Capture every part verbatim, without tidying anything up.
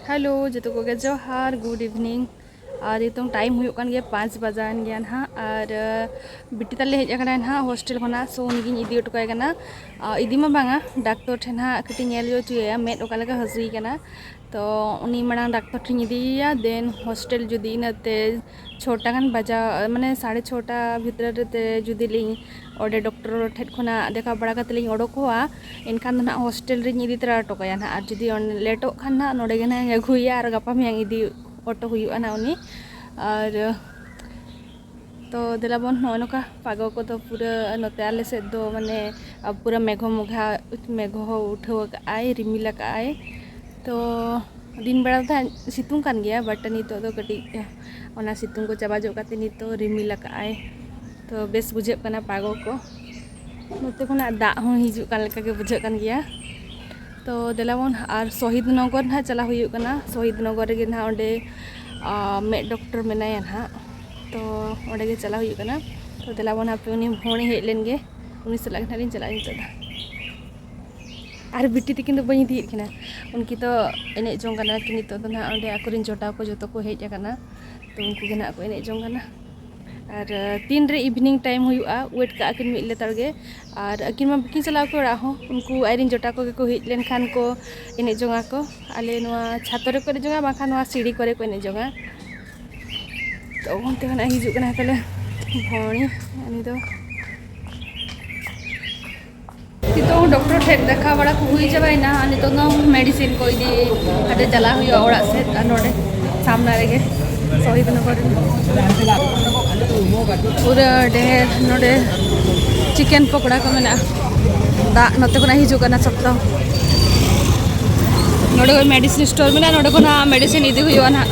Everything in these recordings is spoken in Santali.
ᱦᱮᱞᱳ, ᱡᱚᱛᱚ ᱠᱚᱜᱮ ᱡᱚᱦᱟᱨ, ᱜᱩᱰ ᱤᱵᱷᱤᱱᱤᱝ᱾ ᱟᱨ ᱱᱤᱛᱚᱝ ᱴᱟᱭᱤᱢ ᱦᱩᱭᱩᱜ ᱠᱟᱱ ᱜᱮᱭᱟ, ᱯᱟᱸᱪ ᱵᱟᱡᱟᱣᱮᱱ ᱜᱮᱭᱟ ᱱᱟᱦᱟᱜ᱾ ᱟᱨ ᱟᱹ, ᱵᱤᱴᱤ ᱛᱟᱞᱮ ᱦᱮᱡ ᱟᱠᱟᱱᱟᱭ ᱱᱟᱦᱟᱜ ᱦᱳᱥᱴᱮᱞ ᱠᱷᱚᱱᱟᱜ, ᱥᱳ ᱩᱱᱤᱜᱤᱧ ᱤᱫᱤ ᱦᱚᱴᱚ ᱠᱟᱭ ᱠᱟᱱᱟ᱾ ᱟᱨ ᱤᱫᱤ ᱢᱟ ᱵᱟᱝᱟ, ᱰᱟᱠᱛᱚᱨ ᱴᱷᱮᱱ ᱦᱟᱸᱜ ᱠᱟᱹᱴᱤᱡ ᱧᱮᱞ ᱦᱚᱪᱚᱭᱮᱭᱟ, ᱢᱮᱫ ᱚᱠᱟ ᱞᱮᱠᱟ ᱦᱟᱹᱥᱩᱭᱮ ᱠᱟᱱᱟ᱾ ᱛᱚ ᱩᱱᱤ ᱢᱟᱲᱟᱝ ᱰᱟᱠᱛᱚᱨ ᱴᱷᱮᱱ ᱤᱫᱤᱭᱮᱭᱟ, ᱫᱮᱱ ᱦᱳᱥᱴᱮᱞ ᱡᱩᱫᱤ ᱤᱱᱟᱹᱛᱮ ᱪᱷᱚᱴᱟ ᱜᱟᱱ ᱵᱟᱡᱟᱣ, ᱢᱟᱱᱮ ᱥᱟᱲᱮ ᱪᱷᱚᱴᱟ ᱵᱷᱤᱛᱨᱤ ᱨᱮ ᱡᱩᱫᱤ ᱞᱤᱧ ᱚᱸᱰᱮ ᱰᱚᱠᱴᱚᱨ ᱴᱷᱮᱱ ᱠᱷᱚᱱᱟᱜ ᱫᱮᱠᱷᱟᱣ ᱵᱟᱲᱟ ᱠᱟᱛᱮ ᱞᱤᱧ ᱚᱰᱚᱠᱚᱜᱼᱟ, ᱮᱱᱠᱷᱟᱱ ᱫᱚ ᱱᱟᱦᱟᱜ ᱦᱳᱥᱴᱮᱞ ᱨᱤᱧ ᱤᱫᱤ ᱛᱚᱨᱟ ᱦᱚᱴᱚ ᱠᱟᱭᱟ ᱱᱟᱦᱟᱜ᱾ ᱟᱨ ᱡᱩᱫᱤ ᱚᱱ-, ᱞᱮᱴᱚᱜ ᱠᱷᱟᱱ ᱱᱟᱦᱟᱜ ᱱᱚᱸᱰᱮ ᱜᱮ ᱱᱟᱦᱟᱜ ᱤᱧ ᱟᱹᱜᱩᱭᱮᱭᱟ ᱟᱨ ᱜᱟᱯᱟ ᱢᱮᱭᱟᱝ ᱤᱫᱤ ᱚᱴᱚ ᱦᱩᱭᱩᱜᱼᱟ ᱱᱟᱦᱟᱜ ᱩᱱᱤ᱾ ᱟᱨ ᱛᱚ ᱫᱮᱞᱟ ᱵᱚᱱ, ᱱᱚᱜᱼᱚ ᱱᱚᱝᱠᱟ ᱯᱟᱜᱚ ᱠᱚᱫᱚ ᱯᱩᱨᱟᱹ ᱱᱚᱛᱮ ᱟᱞᱮ ᱥᱮᱫ ᱫᱚ ᱢᱟᱱᱮ ᱯᱩᱨᱟᱹ ᱢᱮᱜᱷᱚ ᱢᱚᱜᱷᱟ, ᱢᱮᱜᱷᱚ ᱦᱚᱸ ᱩᱴᱷᱟᱹᱣ ᱟᱠᱟᱫ ᱟᱭ, ᱨᱤᱢᱤᱞ ᱟᱠᱟᱫ ᱟᱭ᱾ ᱛᱚ ᱫᱤᱱ ᱵᱮᱲᱟ ᱫᱚ ᱦᱟᱸᱜ ᱥᱤᱛᱩᱝ ᱠᱟᱱ ᱜᱮᱭᱟ, but ᱱᱤᱛᱚᱜ ᱫᱚ ᱠᱟᱹᱴᱤᱡ ᱚᱱᱟ ᱥᱤᱛᱩᱝ ᱠᱚ ᱪᱟᱵᱟ ᱧᱚᱜ ᱠᱟᱛᱮ ᱱᱤᱛᱚᱜ ᱨᱤᱢᱤᱞ ᱟᱠᱟᱫ ᱟᱭ᱾ ᱛᱚ ᱵᱮᱥ ᱵᱩᱡᱷᱟᱹᱜ ᱠᱟᱱᱟ ᱯᱟᱜᱚ ᱠᱚ᱾ ᱱᱚᱛᱮ ᱠᱷᱚᱱᱟᱜ ᱫᱟᱜ ᱦᱚᱸ ᱦᱤᱡᱩᱜ ᱠᱟᱱ ᱞᱮᱠᱟ ᱜᱮ ᱵᱩᱡᱷᱟᱹᱜ ᱠᱟᱱ ᱜᱮᱭᱟ᱾ ᱛᱚ ᱫᱮᱞᱟ ᱵᱚᱱ, ᱟᱨ ᱥᱚᱦᱤᱫ ᱱᱚᱜᱚᱨ ᱱᱟᱦᱟᱜ ᱪᱟᱞᱟᱣ ᱦᱩᱭᱩᱜ ᱠᱟᱱᱟ᱾ ᱥᱚᱦᱤᱫ ᱱᱚᱜᱚᱨ ᱨᱮᱜᱮ ᱱᱟᱦᱟᱜ ᱚᱸᱰᱮ, ᱟ, ᱢᱮᱫ ᱰᱚᱠᱴᱚᱨ ᱢᱮᱱᱟᱭᱟ ᱱᱟᱦᱟᱜ᱾ ᱛᱚ ᱚᱸᱰᱮ ᱜᱮ ᱪᱟᱞᱟᱣ ᱦᱩᱭᱩᱜ ᱠᱟᱱᱟ᱾ ᱛᱚ ᱫᱮᱞᱟ ᱵᱚᱱ, ᱦᱟᱯᱮ ᱩᱱᱤ ᱦᱚᱲᱮ ᱦᱮᱡ ᱞᱮᱱ ᱜᱮ, ᱩᱱᱤ ᱥᱟᱞᱟᱜ ᱜᱮ ᱱᱟᱦᱟᱜ ᱞᱤᱧ ᱪᱟᱞᱟᱜᱼᱟ ᱱᱤᱛᱚᱜ ᱫᱚ᱾ ᱟᱨ ᱵᱤᱴᱤ ᱛᱤᱠᱤᱱ ᱫᱚ ᱵᱟᱹᱧ ᱤᱫᱤᱭᱮᱫ ᱠᱤᱱᱟ, ᱩᱱᱠᱤᱱ ᱫᱚ ᱮᱱᱮᱡ ᱡᱚᱝ ᱠᱟᱱᱟ ᱠᱤᱱ ᱱᱤᱛᱚᱜ ᱫᱚ ᱱᱟᱦᱟᱜ᱾ ᱚᱸᱰᱮ ᱟᱠᱚᱨᱮᱱ ᱡᱚᱴᱟᱣ ᱠᱚ ᱡᱚᱛᱚ ᱠᱚ ᱦᱮᱡ ᱟᱠᱟᱱᱟ, ᱛᱚ ᱩᱱᱠᱩ ᱜᱮ ᱱᱟᱦᱟᱜ ᱠᱚ ᱮᱱᱮᱡ ᱡᱚᱝ ᱠᱟᱱᱟ᱾ ᱟᱨ ᱛᱤᱱᱨᱮ ᱤᱵᱷᱤᱱᱤᱝ ᱴᱟᱭᱤᱢ ᱦᱩᱭᱩᱜᱼᱟ, ᱣᱮᱴ ᱠᱟᱜᱼᱟ ᱠᱤᱱ ᱢᱤᱫ ᱞᱮᱛᱟᱲ ᱜᱮ᱾ ᱟᱨ ᱟᱹᱠᱤᱱ ᱢᱟ ᱵᱟᱹᱠᱤᱱ ᱪᱟᱞᱟᱣ ᱠᱚ ᱚᱲᱟᱜ ᱦᱚᱸ, ᱩᱱᱠᱩ ᱟᱡᱨᱮᱱ ᱡᱚᱴᱟᱣ ᱠᱚᱜᱮ ᱠᱚ ᱦᱮᱡ ᱞᱮᱱᱠᱷᱟᱱ ᱠᱚ ᱮᱱᱮᱡ ᱡᱚᱝᱟ ᱠᱚ᱾ ᱟᱞᱮ ᱱᱚᱣᱟ ᱪᱷᱟᱛ ᱨᱮᱠᱚ ᱮᱱᱮᱡ ᱡᱚᱝᱟ, ᱵᱟᱝᱠᱷᱟᱱ ᱱᱚᱣᱟ ᱥᱤᱲᱤ ᱠᱚᱨᱮ ᱠᱚ ᱮᱱᱮᱡ ᱡᱚᱝᱟ᱾ ᱛᱚ ᱚᱱᱛᱮ ᱠᱷᱚᱱᱟᱜ ᱦᱤᱡᱩᱜ ᱠᱟᱱᱟ ᱛᱟᱞᱮ ᱵᱷᱚᱣᱱᱤ, ᱩᱱᱤ ᱫᱚ ᱱᱤᱛᱚᱜ ᱰᱚᱠᱴᱚᱨ ᱴᱷᱮᱱ ᱫᱮᱠᱷᱟᱣ ᱵᱟᱲᱟ ᱠᱚ ᱦᱩᱭ ᱪᱟᱵᱟᱭᱮᱱᱟ᱾ ᱟᱨ ᱱᱤᱛᱚᱜ ᱫᱚ ᱢᱮᱰᱤᱥᱤᱱ ᱠᱚ ᱤᱫᱤ ᱠᱟᱛᱮ ᱪᱟᱞᱟᱜ ᱦᱩᱭᱩᱜᱼᱟ ᱚᱲᱟᱜ ᱥᱮᱫ᱾ ᱟᱨ ᱱᱚᱰᱮ ᱥᱟᱢᱱᱟ ᱨᱮᱜᱮ ᱥᱚᱦᱤᱫ ᱱᱚᱜᱚᱨ ᱨᱮ ᱯᱩᱨᱟᱹ ᱰᱷᱮᱨ ᱱᱚᱰᱮ ᱪᱤᱠᱮᱱ ᱯᱚᱠᱚᱲᱟ ᱠᱚ ᱢᱮᱱᱟᱜᱼᱟ᱾ ᱫᱟᱜ ᱱᱚᱛᱮ ᱠᱷᱚᱱᱟᱜ ᱦᱤᱡᱩᱜ ᱠᱟᱱᱟ ᱥᱚᱠᱛᱚ᱾ ᱱᱚᱰᱮ ᱠᱷᱚᱱ ᱢᱮᱰᱤᱥᱤᱱ ᱥᱴᱳᱨ ᱢᱮᱱᱟᱜᱼᱟ, ᱱᱚᱰᱮ ᱠᱷᱚᱱᱟᱜ ᱢᱮᱰᱤᱥᱤᱱ ᱤᱫᱤ ᱦᱩᱭᱩᱜᱼᱟ ᱱᱟᱦᱟᱜ᱾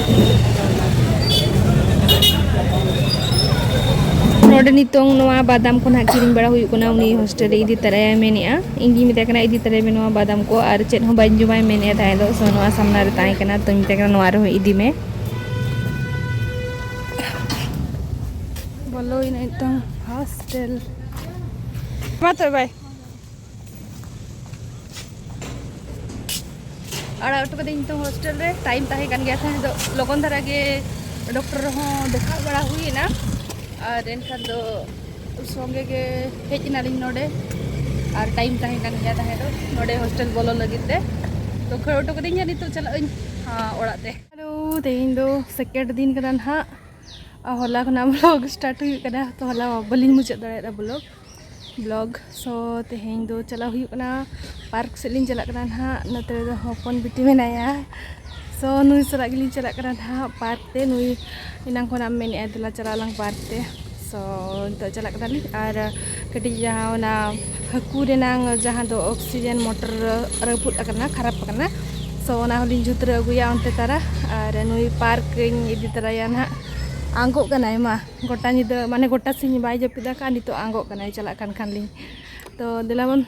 ᱱᱚᱰᱮ ᱱᱤᱛᱚᱝ ᱱᱚᱣᱟ ᱵᱟᱫᱟᱢ ᱠᱚ ᱱᱟᱦᱟᱜ ᱠᱤᱨᱤᱧ ᱵᱟᱲᱟ ᱦᱩᱭᱩᱜ ᱠᱟᱱᱟ, ᱩᱱᱤ ᱦᱳᱥᱴᱮᱞ ᱨᱮ ᱤᱫᱤ ᱛᱟᱨᱟᱭᱟᱭ ᱢᱮᱱᱮᱫᱼᱟ᱾ ᱤᱧ ᱜᱤᱧ ᱢᱮᱛᱟᱭ ᱠᱟᱱᱟ, "ᱤᱫᱤ ᱛᱟᱨᱟᱭ ᱢᱮ ᱱᱚᱣᱟ ᱵᱟᱫᱟᱢ ᱠᱚ, ᱟᱨ ᱪᱮᱫ ᱦᱚᱸ ᱵᱟᱹᱧ ᱡᱚᱢᱟᱭ" ᱢᱮᱱᱮᱫᱼᱟ ᱛᱟᱦᱮᱸ ᱫᱚ᱾ ᱥᱳ ᱱᱚᱣᱟ ᱥᱟᱢᱱᱟ ᱨᱮ ᱛᱟᱦᱮᱸ ᱠᱟᱱᱟ, ᱛᱚᱧ ᱢᱮᱛᱟᱭ ᱠᱟᱱᱟ, "ᱱᱚᱣᱟ ᱨᱮᱦᱚᱸ ᱤᱫᱤ ᱢᱮ᱾" ᱵᱚᱞᱚᱭᱮᱱᱟ ᱱᱤᱛᱚᱝ ᱦᱳᱥᱴᱮᱞ᱾ ᱢᱟ ᱛᱚᱵᱮ ᱵᱟᱭ᱾ ᱟᱲᱟᱜ ᱦᱚᱴᱚ ᱠᱟᱹᱫᱟᱹᱧ ᱱᱤᱛᱚᱜ ᱦᱳᱥᱴᱮᱞ ᱨᱮ᱾ ᱴᱟᱭᱤᱢ ᱛᱟᱦᱮᱸ ᱠᱟᱱ ᱜᱮᱭᱟ ᱛᱟᱦᱮᱸ ᱫᱚ, ᱞᱚᱜᱚᱱ ᱫᱷᱟᱨᱟ ᱜᱮ ᱰᱚᱠᱴᱚᱨ ᱦᱚᱸ ᱫᱮᱠᱷᱟᱣ ᱵᱟᱲᱟ ᱦᱩᱭᱮᱱᱟ᱾ ᱟᱨ ᱮᱱᱠᱷᱟᱱ ᱫᱚ ᱥᱚᱸᱜᱮ ᱜᱮ ᱦᱮᱡ ᱮᱱᱟᱞᱤᱧ ᱱᱚᱰᱮ᱾ ᱟᱨ ᱴᱟᱭᱤᱢ ᱛᱟᱦᱮᱸ ᱠᱟᱱ ᱜᱮᱭᱟ ᱛᱟᱦᱮᱸ ᱫᱚ ᱱᱚᱰᱮ ᱦᱳᱥᱴᱮᱞ ᱵᱚᱞᱚ ᱞᱟᱹᱜᱤᱫ ᱛᱮ᱾ ᱛᱚ ᱠᱷᱟᱹᱲ ᱦᱚᱴᱚ ᱠᱟᱹᱫᱟᱹᱧ ᱦᱟᱸᱜ, ᱱᱤᱛᱚᱜ ᱪᱟᱞᱟᱜ ᱟᱹᱧ, ᱦᱟᱸ, ᱚᱲᱟᱜ ᱛᱮ᱾ ᱦᱮᱞᱳ, ᱛᱮᱦᱮᱧ ᱫᱚ ᱥᱮᱠᱮᱱᱰ ᱫᱤᱱ ᱠᱟᱱᱟ ᱱᱟᱦᱟᱜ᱾ ᱟᱨ ᱦᱚᱞᱟ ᱠᱷᱚᱱᱟᱜ ᱵᱞᱚᱜ ᱥᱴᱟᱨᱴ ᱦᱩᱭᱩᱜ ᱠᱟᱱᱟ, ᱛᱚ ᱦᱚᱞᱟ ᱵᱟᱹᱞᱤᱧ ᱢᱩᱪᱟᱹᱫ ᱫᱟᱲᱮᱭᱟᱫᱟ ᱵᱞᱚᱜ ᱵᱞᱚᱜ᱾ ᱥᱳ ᱛᱮᱦᱮᱧ ᱫᱚ ᱪᱟᱞᱟᱣ ᱦᱩᱭᱩᱜ ᱠᱟᱱᱟ, ᱯᱟᱨᱠ ᱥᱮᱫ ᱞᱤᱧ ᱪᱟᱞᱟᱜ ᱠᱟᱱᱟ ᱱᱟᱦᱟᱜ᱾ ᱱᱚᱛᱮ ᱨᱮᱫᱚ ᱦᱚᱯᱚᱱ ᱵᱤᱴᱤ ᱢᱮᱱᱟᱭᱟ᱾ ᱥᱳ ᱱᱩᱭ ᱥᱟᱞᱟᱜ ᱜᱮᱞᱤᱧ ᱪᱟᱞᱟᱜ ᱠᱟᱱᱟ ᱱᱟᱦᱟᱜ ᱯᱟᱨᱠ ᱛᱮ᱾ ᱱᱩᱭ ᱮᱱᱟᱝ ᱠᱷᱚᱱᱟᱜ ᱢᱮᱱᱮᱫᱼᱟᱭ, "ᱫᱮᱞᱟ ᱪᱟᱞᱟᱜ ᱟᱞᱟᱝ ᱯᱟᱨᱠ ᱛᱮ᱾" ᱥᱳ ᱱᱤᱛᱚᱜ ᱪᱟᱞᱟᱜ ᱠᱟᱱᱟᱞᱤᱧ᱾ ᱟᱨ ᱠᱟᱹᱴᱤᱡ ᱡᱟᱦᱟᱸ ᱚᱱᱟ ᱦᱟᱹᱠᱩ ᱨᱮᱱᱟᱝ ᱡᱟᱦᱟᱸ ᱫᱚ ᱚᱠᱥᱤᱡᱮᱱ ᱢᱚᱴᱚᱨ ᱨᱟᱹᱯᱩᱫ ᱟᱠᱟᱱᱟ, ᱠᱷᱟᱨᱟᱯ ᱟᱠᱟᱱᱟ, ᱥᱳ ᱚᱱᱟ ᱦᱚᱸᱞᱤᱧ ᱡᱩᱛ ᱨᱟᱹ ᱟᱹᱜᱩᱭᱟ ᱚᱱᱛᱮ ᱛᱟᱨᱟ᱾ ᱟᱨ ᱱᱩᱭ ᱯᱟᱨᱠ ᱤᱧ ᱤᱫᱤ ᱛᱚᱨᱟᱭᱟ ᱱᱟᱦᱟᱜ᱾ ᱟᱸᱜᱚᱜ ᱠᱟᱱᱟᱭ ᱢᱟ, ᱜᱚᱴᱟ ᱧᱤᱫᱟᱹ, ᱢᱟᱱᱮ ᱜᱚᱴᱟ ᱥᱤᱧ ᱵᱟᱭ ᱡᱟᱹᱯᱤᱫ ᱟᱠᱟᱫᱼᱟ, ᱱᱤᱛᱚᱜ ᱟᱸᱜᱚᱜ ᱠᱟᱱᱟᱭ᱾ ᱪᱟᱞᱟᱜ ᱠᱟᱱ ᱠᱷᱟᱱ ᱞᱤᱧ, ᱛᱚ ᱫᱮᱞᱟ ᱵᱚᱱ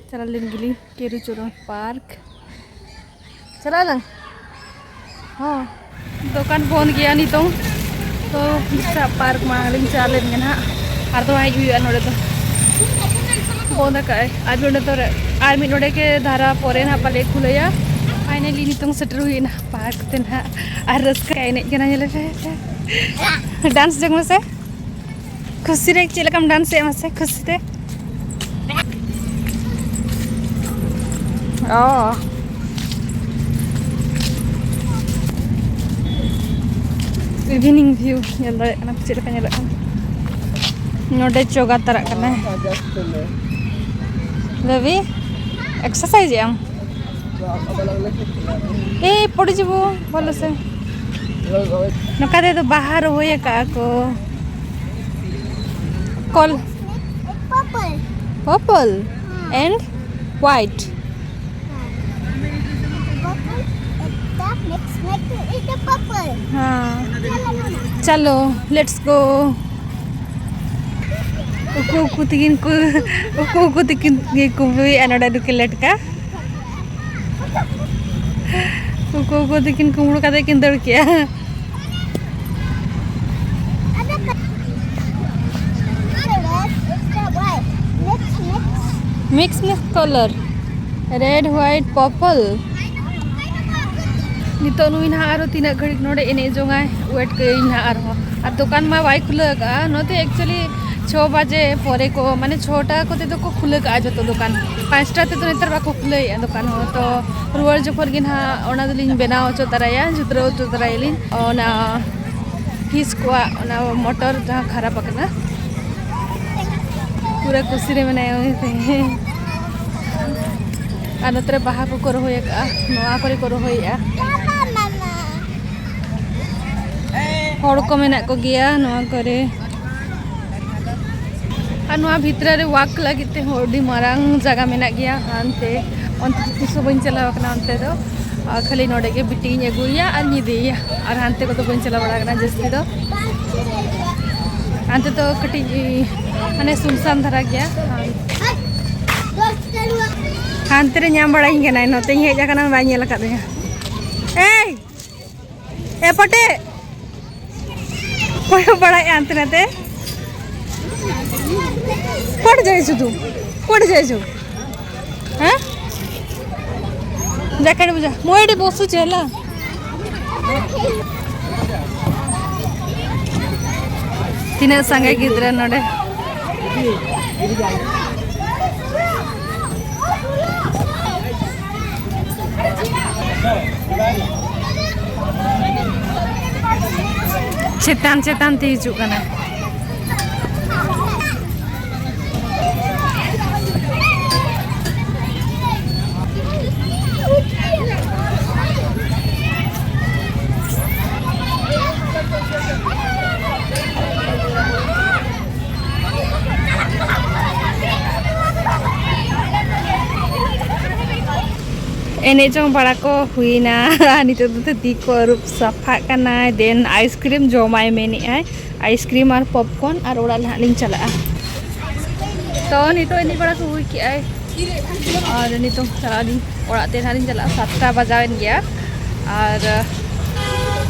ᱪᱟᱞᱟᱣ ᱞᱮᱱ ᱜᱮᱞᱤᱧ ᱠᱮᱨᱩ ᱪᱚᱨᱚᱱ ᱯᱟᱨᱠ᱾ ᱪᱟᱞᱟᱜ ᱟᱞᱟᱝ? ᱦᱚᱸ᱾ ᱫᱚᱠᱟᱱ ᱵᱚᱱᱫ ᱜᱮᱭᱟ ᱱᱤᱛᱚᱝ᱾ ᱛᱚ ᱵᱤᱥᱟ ᱯᱟᱨᱠ ᱢᱟ ᱞᱤᱧ ᱪᱟᱞᱟᱣ ᱞᱮᱱ ᱜᱮ ᱱᱟᱦᱟᱜ᱾ ᱟᱨ ᱫᱚ ᱦᱮᱡ ᱦᱩᱭᱩᱜᱼᱟ ᱱᱚᱰᱮ ᱫᱚ᱾ ᱵᱚᱱᱫ ᱟᱠᱟᱫᱼᱟᱭ᱾ ᱟᱨ ᱱᱚᱰᱮ ᱫᱚ ᱟᱨ ᱢᱤᱫ ᱱᱚᱰᱮ ᱜᱮ ᱫᱷᱟᱨᱟ ᱯᱚᱨᱮ ᱱᱟᱦᱟᱜ ᱯᱟᱞᱮ ᱠᱷᱩᱞᱟᱹᱭᱟ᱾ ᱯᱷᱟᱭᱱᱟᱞᱤ ᱱᱤᱛᱚᱝ ᱥᱮᱴᱮᱨ ᱦᱩᱭᱱᱟ ᱯᱟᱨᱠ ᱛᱮ ᱱᱟᱦᱟᱜ᱾ ᱟᱨ ᱨᱟᱹᱥᱠᱟᱹ ᱮᱱᱮᱡ ᱠᱟᱱᱟ, ᱧᱮᱞ ᱯᱮ᱾ ᱰᱟᱱᱥ ᱡᱚᱝ ᱢᱮᱥᱮ᱾ ᱠᱷᱩᱥᱤ ᱨᱮ ᱪᱮᱫ ᱞᱮᱠᱟᱢ ᱰᱟᱱᱥ ᱮᱫᱼᱟ ᱢᱟᱥᱮ ᱠᱷᱩᱥᱤ ᱛᱮ? ᱚ᱾ ᱤᱵᱷᱤᱱᱤᱝ ᱵᱷᱤᱭᱩ ᱧᱮᱞ ᱫᱟᱲᱮᱭᱟᱜ ᱠᱟᱱᱟ ᱪᱮᱫ ᱞᱮᱠᱟ ᱧᱮᱞᱚᱜ ᱠᱟᱱᱟ᱾ ᱱᱚᱰᱮ ᱡᱳᱜᱟ ᱛᱟᱨᱟᱜ ᱠᱟᱱᱟᱭ᱾ ᱵᱮᱵᱤ, ᱮᱠᱥᱟᱨᱥᱟᱭᱤᱡᱽ ᱮᱫ ᱟᱢ? ᱮᱭ, ᱯᱚᱲᱤ ᱡᱤᱵᱩ, ᱵᱷᱟᱞᱚ ᱥᱮ᱾ ᱱᱚᱝᱠᱟ ᱛᱮᱫᱚ ᱵᱟᱦᱟ ᱨᱚᱦᱚᱭ ᱟᱠᱟᱫᱼᱟ ᱠᱚ᱾ Call. Purple. Purple and white. Purple, the mix, mix is the purple. हाँ। चलो, let's go. ᱩᱠᱩ ᱩᱠᱩ ᱛᱤᱠᱤᱱ ᱠᱚ, ᱩᱠᱩ ᱩᱠᱩ ᱛᱤᱠᱤᱱ ᱜᱮ ᱠᱩᱢᱵᱽᱲᱩᱭᱮᱫᱼᱟ ᱱᱚᱰᱮ ᱫᱚᱠᱤᱱ ᱞᱮᱴᱠᱟ᱾ ᱩᱠᱩ ᱩᱠᱩ ᱛᱤᱠᱤᱱ ᱠᱩᱢᱵᱽᱲᱩ ᱠᱟᱛᱮ ᱠᱤᱱ ᱫᱟᱹᱲ ᱠᱮᱜᱼᱟ᱾ Mix, mix color. Red, white, purple. ᱱᱤᱛᱚᱜ ᱱᱩᱭ ᱱᱟᱦᱟᱜ ᱟᱨᱦᱚᱸ ᱛᱤᱱᱟᱹᱜ ᱜᱷᱟᱹᱲᱤᱡ ᱱᱚᱰᱮ ᱮᱱᱮᱡ ᱡᱚᱝᱟᱭ, wait ᱠᱟᱹᱭᱟᱹᱧ ᱱᱟᱦᱟᱜ ᱟᱨᱦᱚᱸ᱾ ᱟᱨ ᱫᱚᱠᱟᱱ ᱢᱟ ᱵᱟᱭ ᱠᱷᱩᱞᱟᱹᱣ ᱟᱠᱟᱫᱼᱟ, ᱱᱚᱛᱮ actually ᱪᱷᱚ ᱵᱟᱡᱮ ᱯᱚᱨᱮ ᱠᱚ, ᱢᱟᱱᱮ ᱪᱷᱚᱴᱟ ᱠᱚᱛᱮ ᱫᱚᱠᱚ ᱠᱷᱩᱞᱟᱹᱣ ᱠᱟᱜᱼᱟ ᱡᱚᱛᱚ ᱫᱚᱠᱟᱱ, ᱯᱟᱸᱪᱴᱟ ᱛᱮᱫᱚ ᱱᱮᱛᱟᱨ ᱵᱟᱠᱚ ᱠᱷᱩᱞᱟᱹᱣᱮᱫᱼᱟ ᱫᱚᱠᱟᱱ ᱦᱚᱸ᱾ ᱛᱚ ᱨᱩᱣᱟᱹᱲ ᱡᱚᱠᱷᱚᱱ ᱜᱮ ᱱᱟᱦᱟᱜ ᱚᱱᱟ ᱫᱚᱞᱤᱧ ᱵᱮᱱᱟᱣ ᱦᱚᱪᱚ ᱛᱟᱨᱟᱭᱟ, ᱡᱩᱛᱨᱟᱹᱣ ᱦᱚᱪᱚ ᱛᱟᱨᱟᱭᱟᱞᱤᱧ ᱚᱱᱟ ᱯᱷᱤᱥ ᱠᱚᱣᱟᱜ ᱚᱱᱟ ᱢᱚᱴᱚᱨ ᱡᱟᱦᱟᱸ ᱠᱷᱟᱨᱟᱯ ᱟᱠᱟᱱᱟ᱾ ᱯᱩᱨᱟᱹ ᱠᱩᱥᱤ ᱨᱮ ᱢᱮᱱᱟᱭᱟ ᱩᱱᱤ ᱛᱮ᱾ ᱟᱨ ᱱᱚᱛᱮ ᱨᱮ ᱵᱟᱦᱟ ᱠᱚᱠᱚ ᱨᱚᱦᱚᱭ ᱟᱠᱟᱫᱼᱟ, ᱱᱚᱣᱟ ᱠᱚᱨᱮ ᱠᱚ ᱨᱚᱦᱚᱭᱮᱫᱼᱟ᱾ ᱦᱚᱲ ᱠᱚ ᱢᱮᱱᱟᱜ ᱠᱚᱜᱮᱭᱟ ᱱᱚᱣᱟ ᱠᱚᱨᱮ᱾ ᱟᱨ ᱱᱚᱣᱟ ᱵᱷᱤᱛᱨᱤ ᱨᱮ walk ᱞᱟᱹᱜᱤᱫ ᱛᱮᱦᱚᱸ ᱟᱹᱰᱤ ᱢᱟᱨᱟᱝ ᱡᱟᱭᱜᱟ ᱢᱮᱱᱟᱜ ᱜᱮᱭᱟ᱾ ᱦᱟᱱᱛᱮ ᱚᱱᱛᱮ ᱫᱚ ᱛᱤᱥ ᱦᱚᱸ ᱵᱟᱹᱧ ᱪᱟᱞᱟᱣ ᱟᱠᱟᱱᱟ ᱚᱱᱛᱮ ᱫᱚ᱾ ᱟᱨ ᱠᱷᱟᱹᱞᱤ ᱱᱚᱰᱮ ᱜᱮ ᱵᱤᱴᱤᱧ ᱟᱹᱜᱩᱭᱮᱭᱟ ᱟᱨ ᱤᱧ ᱤᱫᱤᱭᱮᱭᱟ, ᱟᱨ ᱦᱟᱱᱛᱮ ᱠᱚᱫᱚ ᱵᱟᱹᱧ ᱪᱟᱞᱟᱣ ᱵᱟᱲᱟ ᱟᱠᱟᱱᱟ ᱡᱟᱹᱥᱛᱤ ᱫᱚ᱾ ᱦᱟᱱᱛᱮ ᱫᱚ ᱠᱟᱹᱴᱤᱡ ᱢᱟᱱᱮ ᱥᱩᱱᱥᱟᱱ ᱫᱷᱟᱨᱟ ᱜᱮᱭᱟ᱾ ᱦᱟᱱᱛᱮ ᱨᱮ ᱧᱟᱢ ᱵᱟᱲᱟᱧ ᱠᱟᱱᱟᱭ, ᱱᱚᱛᱮᱧ ᱦᱮᱡ ᱟᱠᱟᱱᱟ, ᱵᱟᱭ ᱧᱮᱞ ᱟᱠᱟᱫᱤᱧᱟ᱾ ᱮᱭ! ᱮ ᱯᱚᱴᱮ! ᱠᱚᱭᱚᱜ ᱵᱟᱲᱟᱭᱮᱫᱼᱟ ᱦᱟᱱᱛᱮ ᱱᱟᱛᱮ᱾ ᱠᱚᱭᱚᱜ ᱡᱟᱭ ᱥᱩᱫᱷᱩ, ᱠᱚᱭᱚᱜ ᱡᱟᱭ ᱥᱩᱫᱷᱩ᱾ ᱦᱮᱸ? ᱡᱟᱠᱟᱲ ᱵᱩᱡᱟ, ᱢᱚᱭᱰᱤ ᱵᱚᱥᱩ ᱪᱮᱞᱟ᱾ ᱛᱤᱱᱟᱹᱜ ᱥᱟᱸᱜᱮ ᱜᱤᱫᱽᱨᱟᱹ ᱱᱚᱰᱮ᱾ ᱪᱮᱛᱟᱱ ᱪᱮᱛᱟᱱ ᱛᱮ ᱦᱤᱡᱩᱜ ᱠᱟᱱᱟ᱾ ᱮᱱᱮᱡ ᱡᱚᱝ ᱵᱟᱲᱟ ᱠᱚ ᱦᱩᱭᱱᱟ᱾ ᱟᱨ ᱱᱤᱛᱚᱜ ᱫᱚ ᱛᱤ ᱠᱚ ᱟᱹᱨᱩᱵ ᱥᱟᱯᱷᱟᱜ ᱠᱟᱱᱟᱭ, then ice cream ᱡᱚᱢᱟᱭ ᱢᱮᱱᱮᱫᱼᱟᱭ᱾ Ice cream ᱟᱨ popcorn, ᱟᱨ ᱚᱲᱟᱜ ᱞᱮ ᱦᱟᱸᱜ ᱞᱤᱧ ᱪᱟᱞᱟᱜᱼᱟ᱾ ᱛᱚ ᱱᱤᱛᱚᱜ ᱮᱱᱮᱡ ᱵᱟᱲᱟ ᱠᱚ ᱦᱩᱭ ᱠᱮᱜᱼᱟᱭ, ᱟᱨ ᱱᱤᱛᱚᱜ ᱪᱟᱞᱟᱜ ᱟᱹᱞᱤᱧ ᱚᱲᱟᱜ ᱛᱮ ᱱᱟᱦᱟᱜ ᱞᱤᱧ ᱪᱟᱞᱟᱜᱼᱟ, ᱥᱟᱛᱴᱟ ᱵᱟᱡᱟᱣᱮᱱ ᱜᱮᱭᱟ᱾ ᱟᱨ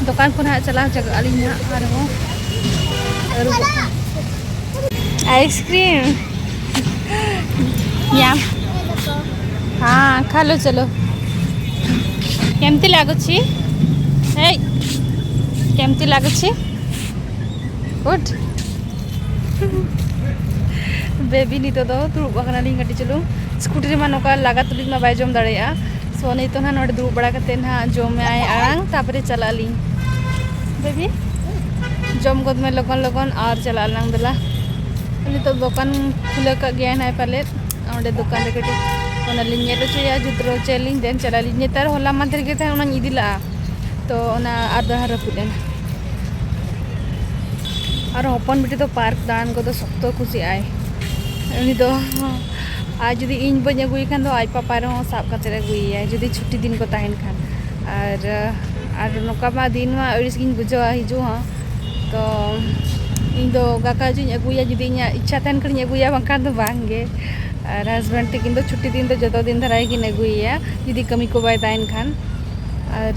ᱫᱚᱠᱟᱱ ᱠᱚ ᱱᱟᱦᱟᱜ ᱪᱟᱞᱟᱣ ᱪᱟᱞᱟᱜ ᱟᱹᱞᱤᱧ ᱱᱟᱦᱟᱜ ᱟᱨᱦᱚᱸ ᱟᱹᱨᱩᱵᱚᱜ ᱠᱟᱱᱟ᱾ Ice cream ᱧᱟᱢ᱾ ᱦᱟᱸ, ᱠᱷᱟ ᱞᱳ, ᱪᱚᱞᱳ᱾ କେମିତି ଲାଗୁଛି? ହେଇ, କେମିତି ଲାଗୁଛି? ଗୁଡ୍। ବେବି ନିତ ᱫᱚ ᱫᱩᱲᱩᱵ ᱟᱠᱟᱱᱟᱞᱤᱧ ᱠᱟᱹᱴᱤᱡ ᱪᱩᱞᱩᱝ᱾ ᱥᱠᱩᱴᱤ ᱨᱮᱢᱟ ᱱᱚᱝᱠᱟ ᱞᱟᱜᱟ ᱛᱩᱞᱩᱡ ᱢᱟ ᱵᱟᱭ ᱡᱚᱢ ᱫᱟᱲᱮᱭᱟᱜᱼᱟ᱾ ᱥᱳ ᱱᱤᱛᱚᱜ ᱱᱟᱦᱟᱜ ᱱᱚᱰᱮ ᱫᱩᱲᱩᱵ ᱵᱟᱲᱟ ᱠᱟᱛᱮ ᱱᱟᱦᱟᱜ ᱡᱚᱢᱟᱭ ᱟᱲᱟᱝ, ᱛᱟᱨᱯᱚᱨᱮ ᱪᱟᱞᱟᱜ ᱟᱹᱞᱤᱧ᱾ ᱵᱮᱵᱤ, ᱡᱚᱢ ᱜᱚᱫ ᱢᱮ ᱞᱚᱜᱚᱱ ᱞᱚᱜᱚᱱ ᱟᱨ ᱪᱟᱞᱟᱜ ᱟᱞᱟᱝ ᱫᱮᱞᱟ᱾ ᱱᱤᱛᱚᱜ ᱫᱚᱠᱟᱱ ᱠᱷᱩᱞᱟᱹᱣ ᱠᱟᱜ ᱜᱮᱭᱟᱭ ᱱᱟᱦᱟᱜ ᱯᱟᱞᱮᱫ᱾ ᱚᱸᱰᱮ ᱫᱚᱠᱟᱱ ᱨᱮ ᱠᱟᱹᱴᱤᱡ ᱚᱱᱟ ᱞᱤᱧ ᱧᱮᱞ ᱦᱚᱪᱚᱭᱟ, ᱡᱩᱛ ᱦᱚᱪᱚᱭᱟᱞᱤᱧ, ᱫᱮᱱ ᱪᱟᱞᱟᱜ ᱟᱹᱞᱤᱧ᱾ ᱱᱮᱛᱟᱨ ᱦᱚᱞᱟ ᱢᱟᱫᱷᱮᱨ ᱜᱮ ᱛᱟᱦᱮᱸ ᱚᱱᱟᱧ ᱤᱫᱤ ᱞᱟᱜᱼᱟ, ᱛᱚ ᱚᱱᱟ ᱟᱨ ᱫᱚᱦᱲᱟ ᱨᱟᱹᱯᱩᱫ ᱮᱱᱟ᱾ ᱟᱨ ᱦᱚᱯᱚᱱ ᱵᱤᱴᱤ ᱫᱚ ᱯᱟᱨᱠ ᱫᱟᱬᱟᱱ ᱠᱚᱫᱚ ᱥᱚᱠᱛᱚ ᱠᱩᱥᱤᱭᱟᱜᱼᱟᱭ᱾ ᱩᱱᱤ ᱫᱚ ᱟᱨ ᱡᱩᱫᱤ ᱤᱧ ᱵᱟᱹᱧ ᱟᱹᱜᱩᱭᱮ ᱠᱷᱟᱱ ᱫᱚ ᱟᱡ ᱯᱟᱯᱟ ᱨᱮᱦᱚᱸ ᱥᱟᱵ ᱠᱟᱛᱮᱫ ᱟᱹᱜᱩᱭᱮᱭᱟᱭ, ᱡᱩᱫᱤ ᱪᱷᱩᱴᱤ ᱫᱤᱱ ᱠᱚ ᱛᱟᱦᱮᱱ ᱠᱷᱟᱱ᱾ ᱟᱨ, ᱟᱨ ᱱᱚᱝᱠᱟ ᱢᱟ ᱫᱤᱱ ᱢᱟ ᱟᱹᱲᱤᱥ ᱜᱤᱧ ᱵᱩᱡᱷᱟᱹᱣᱟ ᱦᱤᱡᱩᱜ ᱦᱚᱸ᱾ ᱛᱚ ᱤᱧ ᱫᱚ ᱚᱠᱟ ᱠᱟᱜᱚᱡᱽ ᱤᱧ ᱟᱹᱜᱩᱭᱟ, ᱡᱩᱫᱤ ᱤᱧᱟᱹᱜ ᱤᱪᱪᱷᱟ ᱛᱟᱦᱮᱱ ᱠᱷᱟᱱᱤᱧ ᱟᱹᱜᱩᱭᱟ, ᱵᱟᱝᱠᱷᱟᱱ ᱫᱚ ᱵᱟᱝ ᱜᱮ᱾ ᱟᱨ ᱦᱟᱥᱵᱮᱱᱰ ᱛᱟᱹᱠᱤᱱ ᱫᱚ ᱪᱷᱩᱴᱤ ᱫᱤᱱ ᱫᱚ ᱡᱚᱛᱚ ᱫᱤᱱ ᱫᱷᱟᱨᱟ ᱜᱮᱠᱤᱱ ᱟᱹᱜᱩᱭᱮᱭᱟ, ᱡᱩᱫᱤ ᱠᱟᱹᱢᱤ ᱠᱚ ᱵᱟᱭ ᱛᱟᱦᱮᱱ ᱠᱷᱟᱱ᱾ ᱟᱨ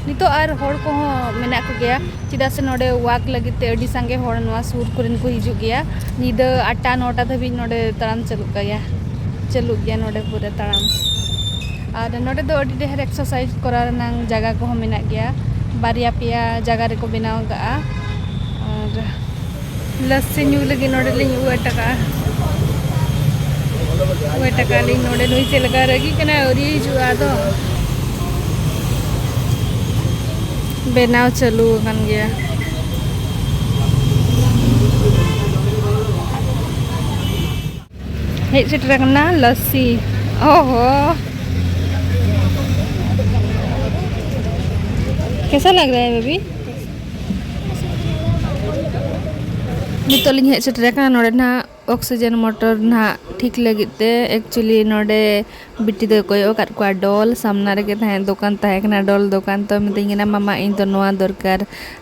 ᱱᱤᱛᱚᱜ ᱟᱨ ᱦᱚᱲ ᱠᱚᱦᱚᱸ ᱢᱮᱱᱟᱜ ᱠᱚᱜᱮᱭᱟ, ᱪᱮᱫᱟᱜ ᱥᱮ ᱱᱚᱰᱮ ᱣᱟᱠ ᱞᱟᱹᱜᱤᱫ ᱛᱮ ᱟᱹᱰᱤ ᱥᱟᱸᱜᱮ ᱦᱚᱲ ᱱᱚᱣᱟ ᱥᱩᱨ ᱠᱚᱨᱮᱱ ᱠᱚ ᱦᱤᱡᱩᱜ ᱜᱮᱭᱟ᱾ ᱧᱤᱫᱟᱹ ᱟᱴᱴᱟ ᱱᱚᱴᱟ ᱫᱷᱟᱹᱵᱤᱡ ᱱᱚᱰᱮ ᱛᱟᱲᱟᱢ ᱪᱟᱹᱞᱩᱜ ᱜᱮᱭᱟ, ᱪᱟᱹᱞᱩᱜ ᱜᱮᱭᱟ ᱱᱚᱰᱮ ᱯᱩᱨᱟᱹ ᱛᱟᱲᱟᱢ᱾ ᱟᱨ ᱱᱚᱰᱮ ᱫᱚ ᱟᱹᱰᱤ ᱰᱷᱮᱨ ᱮᱠᱥᱟᱨᱥᱟᱭᱤᱡᱽ ᱠᱚᱨᱟᱣ ᱨᱮᱱᱟᱜ ᱡᱟᱭᱜᱟ ᱠᱚᱦᱚᱸ ᱢᱮᱱᱟᱜ ᱜᱮᱭᱟ, ᱵᱟᱨᱭᱟ ᱯᱮᱭᱟ ᱡᱟᱭᱜᱟ ᱨᱮᱠᱚ ᱵᱮᱱᱟᱣ ᱟᱠᱟᱫᱼᱟ᱾ ᱟᱨ ᱞᱟᱥᱥᱤ ᱧᱩ ᱞᱟᱹᱜᱤᱫ ᱱᱚᱰᱮ ᱞᱤᱧ ᱩᱵ ᱟᱴᱠᱟᱜᱼᱟ᱾ ᱩᱵ ᱟᱴᱠᱟᱜ ᱞᱤᱧ ᱱᱚᱰᱮ᱾ ᱱᱩᱭ ᱪᱮᱫ ᱞᱮᱠᱟ ᱨᱟᱹᱜᱤ ᱠᱟᱱᱟᱭ, ᱟᱹᱣᱨᱤ ᱦᱤᱡᱩᱜᱼᱟ ᱟᱫᱚ᱾ ᱵᱮᱱᱟᱣ ᱪᱟᱹᱞᱩ ᱟᱠᱟᱱ ᱜᱮᱭᱟ᱾ ᱦᱮᱡ ᱥᱮᱴᱮᱨ ᱟᱠᱟᱱᱟ ᱞᱟᱥᱥᱤ᱾ ᱚᱦᱚ, कैसा लग रहा है बेबी? ᱱᱤᱛᱚᱜ ᱞᱤᱧ ᱦᱮᱡ ᱥᱮᱴᱮᱨ ᱟᱠᱟᱱᱟ ᱱᱚᱰᱮ ᱱᱟᱦᱟᱜ ᱚᱠᱥᱤᱡᱮᱱ ᱢᱚᱴᱚᱨ ᱱᱟᱦᱟᱜ ᱴᱷᱤᱠ ᱞᱟᱹᱜᱤᱫ ᱛᱮ᱾ ᱮᱠᱪᱩᱭᱮᱞᱤ ᱱᱚᱰᱮ ᱵᱤᱴᱤ ᱫᱚᱭ ᱠᱚᱭᱚᱜ ᱟᱠᱟᱫ ᱠᱚᱣᱟ ᱰᱚᱞ ᱥᱟᱢᱱᱟ ᱨᱮᱜᱮ ᱛᱟᱦᱮᱸ ᱫᱚᱠᱟᱱ ᱛᱟᱦᱮᱸ ᱠᱟᱱᱟ, ᱰᱚᱞ ᱫᱚᱠᱟᱱ᱾ ᱛᱚ ᱢᱤᱛᱟᱹᱧ ᱠᱟᱱᱟ, "ᱢᱟᱢᱟ, ᱤᱧ ᱫᱚ ᱱᱚᱣᱟ ᱫᱚᱨᱠᱟᱨ᱾"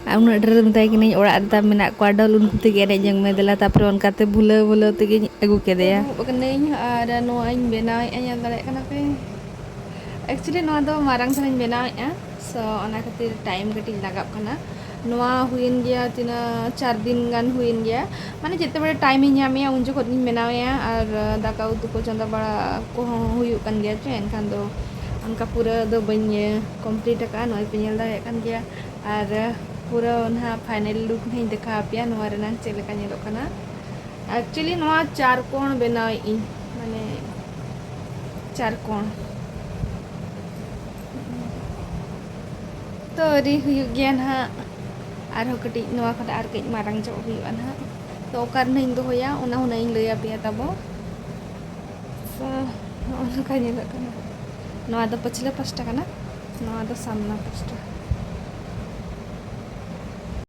ᱟᱨ ᱩᱱᱟᱹᱜ ᱰᱷᱮᱨ ᱢᱮᱛᱟᱭ ᱠᱟᱹᱱᱟᱹᱧ, "ᱚᱲᱟᱜ ᱨᱮ ᱛᱟᱢ ᱢᱮᱱᱟᱜ ᱠᱚᱣᱟ ᱰᱚᱞ, ᱩᱱᱠᱩ ᱛᱮᱜᱮ ᱮᱱᱮᱡ ᱡᱚᱝ ᱢᱮ ᱫᱮᱞᱟ᱾" ᱛᱟᱨᱯᱚᱨᱮ ᱚᱱᱠᱟᱛᱮ ᱵᱷᱩᱞᱟᱹᱣ ᱵᱷᱩᱞᱟᱹᱣ ᱛᱮᱜᱮᱧ ᱟᱹᱜᱩ ᱠᱮᱫᱮᱭᱟ᱾ ᱫᱩᱲᱩᱵ ᱟᱠᱟᱱᱟᱹᱧ ᱟᱨ ᱱᱚᱣᱟᱧ ᱵᱮᱱᱟᱣᱮᱫᱼᱟ, ᱧᱮᱞ ᱫᱟᱲᱮᱭᱟᱜ ᱠᱟᱱᱟ ᱯᱮ᱾ ᱮᱠᱪᱩᱭᱮᱞᱤ ᱱᱚᱣᱟ ᱫᱚ ᱢᱟᱨᱟᱝ ᱫᱷᱟᱨᱟᱧ ᱵᱮᱱᱟᱣᱮᱫᱼᱟ, ᱥᱳ ᱚᱱᱟ ᱠᱷᱟᱹᱛᱤᱨ ᱴᱟᱭᱤᱢ ᱠᱟᱹᱴᱤᱡ ᱞᱟᱜᱟᱜ ᱠᱟᱱᱟ᱾ ᱱᱚᱣᱟ ᱦᱩᱭᱮᱱ ᱜᱮᱭᱟ ᱛᱤᱱᱟᱹᱜ, ᱪᱟᱨ ᱫᱤᱱ ᱜᱟᱱ ᱦᱩᱭᱮᱱ ᱜᱮᱭᱟ, ᱢᱟᱱᱮ ᱡᱮᱛᱮ ᱵᱮᱲᱟ ᱴᱟᱭᱤᱢᱤᱧ ᱧᱟᱢᱮᱜᱼᱟ ᱩᱱ ᱡᱚᱠᱷᱚᱱ ᱜᱤᱧ ᱵᱮᱱᱟᱣᱮᱜᱼᱟ᱾ ᱟᱨ ᱫᱟᱠᱟ ᱩᱛᱩ ᱠᱚ ᱪᱚᱸᱫᱟ ᱵᱟᱲᱟ ᱠᱚᱦᱚᱸ ᱦᱩᱭᱩᱜ ᱠᱟᱱ ᱜᱮᱭᱟ ᱪᱮ, ᱮᱱᱠᱷᱟᱱ ᱫᱚ ᱚᱱᱠᱟ ᱯᱩᱨᱟᱹ ᱫᱚ ᱵᱟᱹᱧ complete ᱟᱠᱟᱫᱼᱟ, ᱱᱚᱜᱼᱚᱭ ᱯᱮ ᱧᱮᱞ ᱫᱟᱲᱮᱭᱟᱜ ᱠᱟᱱ ᱜᱮᱭᱟ᱾ ᱟᱨ ᱯᱩᱨᱟᱹ ᱱᱟᱦᱟᱜ final look ᱱᱟᱦᱟᱜ ᱤᱧ ᱫᱮᱠᱷᱟᱣ ᱟᱯᱮᱭᱟ, ᱱᱚᱣᱟ ᱨᱮᱱᱟᱝ ᱪᱮᱫ ᱞᱮᱠᱟ ᱧᱮᱞᱚᱜ ᱠᱟᱱᱟ᱾ Actually ᱱᱚᱣᱟ ᱪᱟᱨ ᱠᱚᱬ ᱵᱮᱱᱟᱣᱮᱫ ᱟᱹᱧ, ᱢᱟᱱᱮ ᱪᱟᱨ ᱠᱚᱬ᱾ ᱛᱚ ᱟᱹᱣᱨᱤ ᱦᱩᱭᱩᱜ ᱜᱮᱭᱟ ᱱᱟᱦᱟᱜ, ᱟᱨᱦᱚᱸ ᱠᱟᱹᱴᱤᱡ ᱱᱚᱣᱟ ᱠᱷᱚᱱ ᱟᱨ ᱠᱟᱹᱡ ᱢᱟᱨᱟᱝ ᱧᱚᱜ ᱦᱩᱭᱩᱜᱼᱟ ᱱᱟᱦᱟᱜ᱾ ᱛᱚ ᱚᱠᱟ ᱨᱮ ᱱᱟᱦᱟᱜ ᱤᱧ ᱫᱚᱦᱚᱭᱟ, ᱚᱱᱟ ᱦᱚᱸ ᱱᱟᱦᱟᱜ ᱤᱧ ᱞᱟᱹᱭ ᱟᱯᱮᱭᱟ ᱛᱟᱵᱚ᱾ ᱛᱚ ᱱᱚᱜᱼᱚ ᱱᱚᱝᱠᱟ ᱧᱮᱞᱚᱜ ᱠᱟᱱᱟ᱾ ᱱᱚᱣᱟ ᱫᱚ ᱯᱟᱹᱪᱷᱞᱟᱹ ᱯᱟᱥᱴᱟ ᱠᱟᱱᱟ, ᱱᱚᱣᱟ ᱫᱚ ᱥᱟᱢᱱᱟ ᱯᱟᱥᱴᱟ᱾